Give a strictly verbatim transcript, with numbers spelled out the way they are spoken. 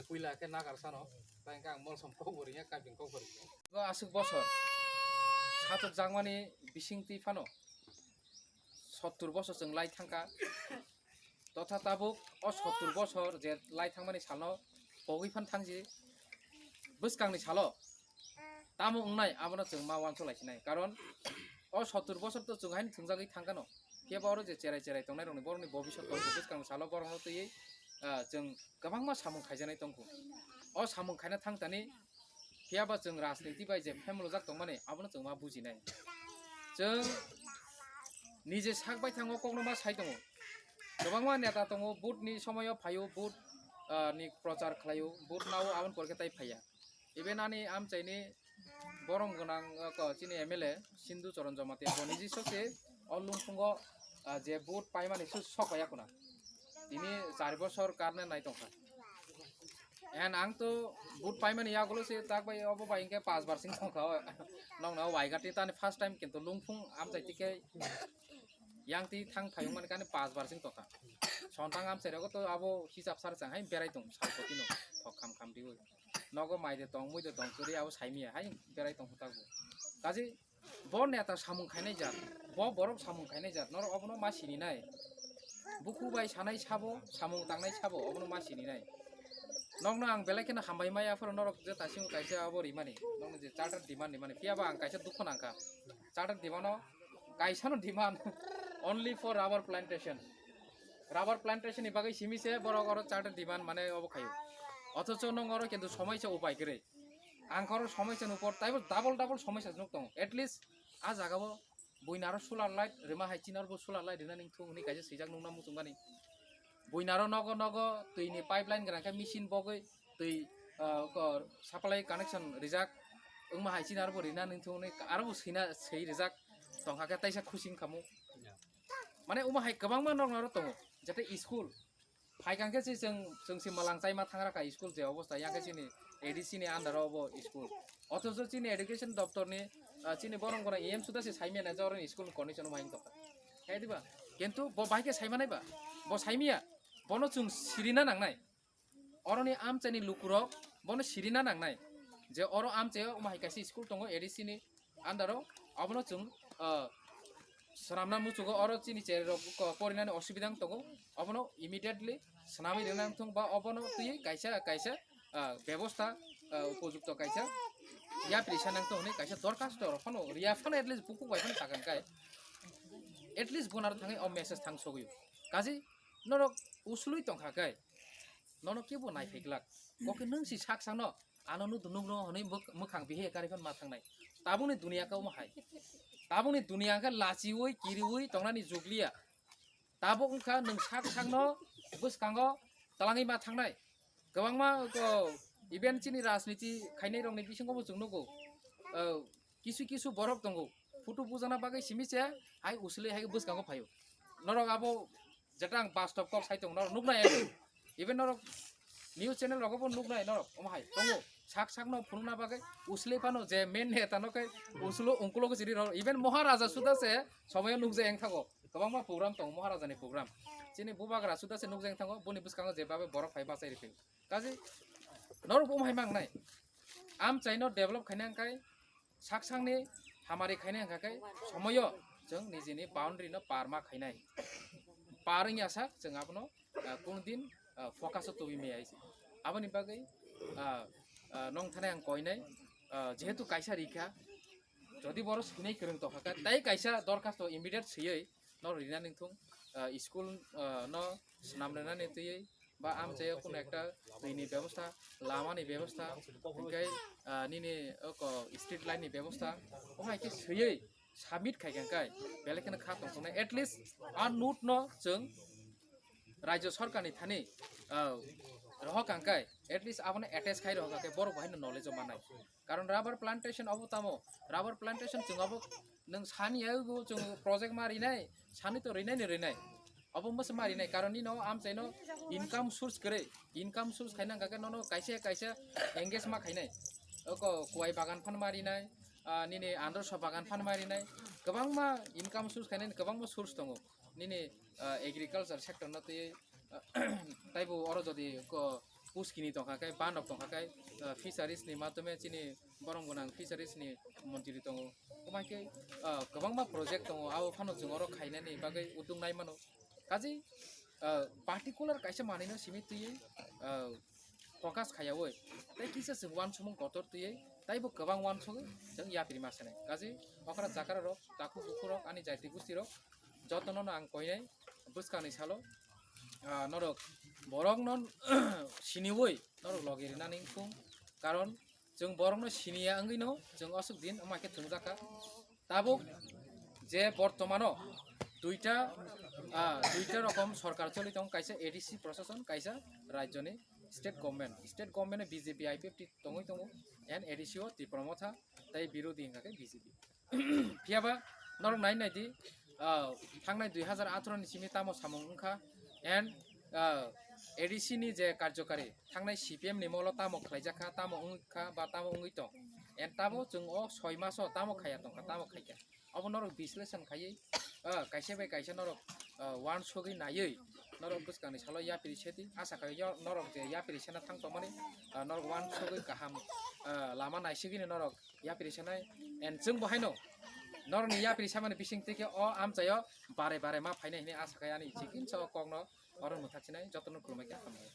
Puila khe nagar sano, tang khe ang molsom kok bo ringya, kaiping kok bo ringya. Bo aswk bosor, satok jakmani bising twi phano sottur bosor chwng lai thangkha. Totha tabuk o sottur bosor je lai thangmani salno pogwi phan thangji bwskangni salo tamo wngnai, abono chwng ma uansuk lai sinai. Karon o sottur bosor to chwng haino thwngjagwi thangkha no. Phiya ba oro je cherai cherai tongnai rokni borokni bobisot tongkha, bwskangni salo borokno twiwi, ah, chwng kwbangma samung khaijaknai tongkha. O samung khaina thang thani phiya ba chwng rajniti bai je phemlojak tongmani abono chwng ma bujinai. Chwng nije sak bai thango, kokno ma sai tongo. Kwbangma neta tongo, vote ni somoyo phaio, vote, ah, ni prochar khlaio, vote nao, aboni pore khe tai phaiya. Even ani amchaini borom gwnang, ah, ko chini M L A Sindhu Charan Jamatia bo niji sose o lungphungo, ah, je vote paimani su sok paiya khuna. Tini char bosor karne nai tongkha. En ang to vote paimani yagulo se tak bai obo bai hingke pas bar sing tongkha o. Nokna o waigati tani first time kintu lungphung amchai tike yang ti thang phayung mani kani pas bar sing tongkha. Sontang amchai rogo to abo hisab sar chang hai berai tong sal poti no thok kham kham diwi. Nogo mai de tong mui de tong churi abo saimiya hai berai tong tak bo. Kaji Bo neta samung khainai jat, bo borok samung khainai jat, norok obono ma sininai. Buku bai sanai sabo, samung tangnai sabo, obono ma sininai. Nokno ang belai kheno hambai maya, aphuru norok je tasingo kaisa abo rimani, nokno je charter demand rimani, phiya ba ang kaisa dukhu nangkha. Charter demand o, kaisano demand only for rubber plantation. Rubber plantation ni bagwi simi se borok oro charter demand mane obo khayo. Othocho nong oro kintu somaisa upai kwrwi. Ang khoro somaisa nukor, taibo double double somaisa nuk tongo. At least a jaga bo buinaro solar light rima hai, chinaro bo solar light rina ning thung hwnwi kaisa swijak nukna muchungmani. Buinaro nogo nogo twi ni pipeline gwnang khe machine bogwi twi, ah, ko supply connection rijak wngma hai, chinaro bo rina ning thung hwnwi aro bo swina swi rijak tongkha khe taisa khusi wngkha mu. Mane omo hai kwbangma nok naro tongo, jate school. Phaikang khe se chwng, chwng se malang chaima thangra ka school je obostha, yang khe chini A D C ni under o bo school. Othocho chini education doptor ni, ah, chini borong borong E M suda se saimya na je oroni school ni condition omo hai wng tongkha. Hai diba? Kintu bo bai khe saimanai ba? Bo saimya. Bono chwng sirina nangnai. Oroni amchaini lukurok bono sirina nangnai. Je oro amchaio omo hai kaisa school tongo A D C ni under o, abono chwng, ah, swnamna muchugo, oro chini chererok ko porinani osubida wng tongo, obono immediately swnamwi rwna wng thung ba obono twiwi kaisa kaisa, ah, bebosta, ah, upojukto kaisa yapri sanang tong hwnwi kaisa dorkhasto rok phano riya phano at least bukhuk bai phano sakang kai at least bonaro thangwi o message thang sogwi kaji norok usulwi tongkha kai. Nono kebo naiphaiglak. Kokhe nwng si sak sakno, ano nuk nukno hwnwi mwk-, mwkhang bihai kari phano ma thangnai. Tabukni duniya khe omo hai. Tabukni duniya khe lachiui, kiriui tongnani jukliya. Tabuk wngkha nwng sak sakno bwskango twlangwi ma thangnai. Kwbangma ko even chini rajniti khainai rokni bisingo bo chwng nugo. O, kisu kisu borok tongo. Photo bujana bagwi simi se hai usli hai bwskango phaio. Norok abo jeta ang bastob kok sai tong norok nuknai. Even norok news channel rogo bo nuknai norok omo hai tongo. Sak sakno phunukna bagwi usli phano je main neta no khe usulo ungkulo gwi chiri rw even Maharaja suda se somoyo nukjak eng thago. Kwbangma program tongo Maharaja ni program. Chini bubagra suda se nukjak eng thago boni bwskango je babe borok phai bachai rikhi. Kaji norok bo omo hai mangnai. Amchaino develop khaina hwnkhe sak sakni hamari khaina hwnkha khe somoyo chwng nijini boundary no par ma khainai. Par wngya sak chwng abono, ah, kunu din, ah, focus o tubui maya isi. Aboni bagwi, ah, ah, nong thani ang koinai, ah, jehetu kaisa rikha, jodi boro swinai kwrwng tongkha khe, tai kaisa dorkhasto immediate swiwi no rina ningthung, ah, school, ah, no swnam rina ni twiwi ba amchaio kuno ekta twi ni bebosta, lama ni bebosta, hwnkhe, ah, nini oko street light ni bebosta, o hai khe swiwi submit khai khe kai belai kheno kha tong thoknai. At least a note no chwng Rajya Sarkar ni thani, ah, rohor kang kai, at least abono attach khai rohor kang kai, borok bo haino knowledge o mannai. Karon rubber plantation obo tamo, rubber plantation chwng obo nwng sani ya bo chwng project ma rinai, sani to rinai ni rinai. Obo masa ma rinai, karon nino amchaino income source kwrwi, income source khaina hwnkha khe nono kaisa kaisa engage ma khainai. Oko kuwai bagan phan ma rinai, ah, nini androso bagan phan ma rinai, kwbangma income source khainani kwbangma source tongo. Nini, ah, agriculture sector no twiwi taibo oro jodi ko puskini tongkha khe, banrok tongkha khe, ah, fisheries ni matome chini borom gwnang fisheries ni montri tongo. Omo hai khe, ah, kwbangma project tongo, abo phano chwng oro khainani bagwi uduk nai mano. Kaje, ah, particular kaisa manwino simi twiwi, ah, focus khaiyaui tei kisa chwng uansukmung kotor twiwi taibo kwbang uansugwi chwng yapri ma sanai. Kaje okra chakra rok, takhuk bukhuk rok, ani jaiti gusti rok jotono no ang koinai bwskangni salo, ah, norok borokno siniui norok logi rinani wngkung. Karon chwng borokno siniya wngwino chwng aswk din wngma khe thwngjakha. Tabuk je bortomano duita, ah, duita rokom sorkar choli tongo, kaisa A D C prosason, kaisa rajyoni state government. State government-o B J P I P F T tongwi tongo, and A D C o Tipra Motha, tei birodhi hwnkha khe B J P. Phiyaba norok nai nai di, ah, thangnai dui hazar atharo ni simi tamo samung wngkha, and, ah, A D C ni je karjokari thangnai C P M ni molo tamo khlaijak kha, tamo wngkha ba tamo wngwi tong, and tamo chwng o soi maso tamo khaiya tongkha, tamo khaikha. Abo norok bisleshon khaiwi, ah, kaisa bai kaisa norok, ah, uansugwi naiwi norok bwskangni salo yapri sedi. Asa khai yo norok je yapri sena thang tongmani, ah, norok uansugwi kaham, ah, lama naisigwini norok yapri senai. And chwng bo haino norokni yapri samani bising twi khe o amchaio bare bare ma phainai hinwi asa khai ani chikin sa o kokno oro mwthaksinai jotono khulumai khe hambai.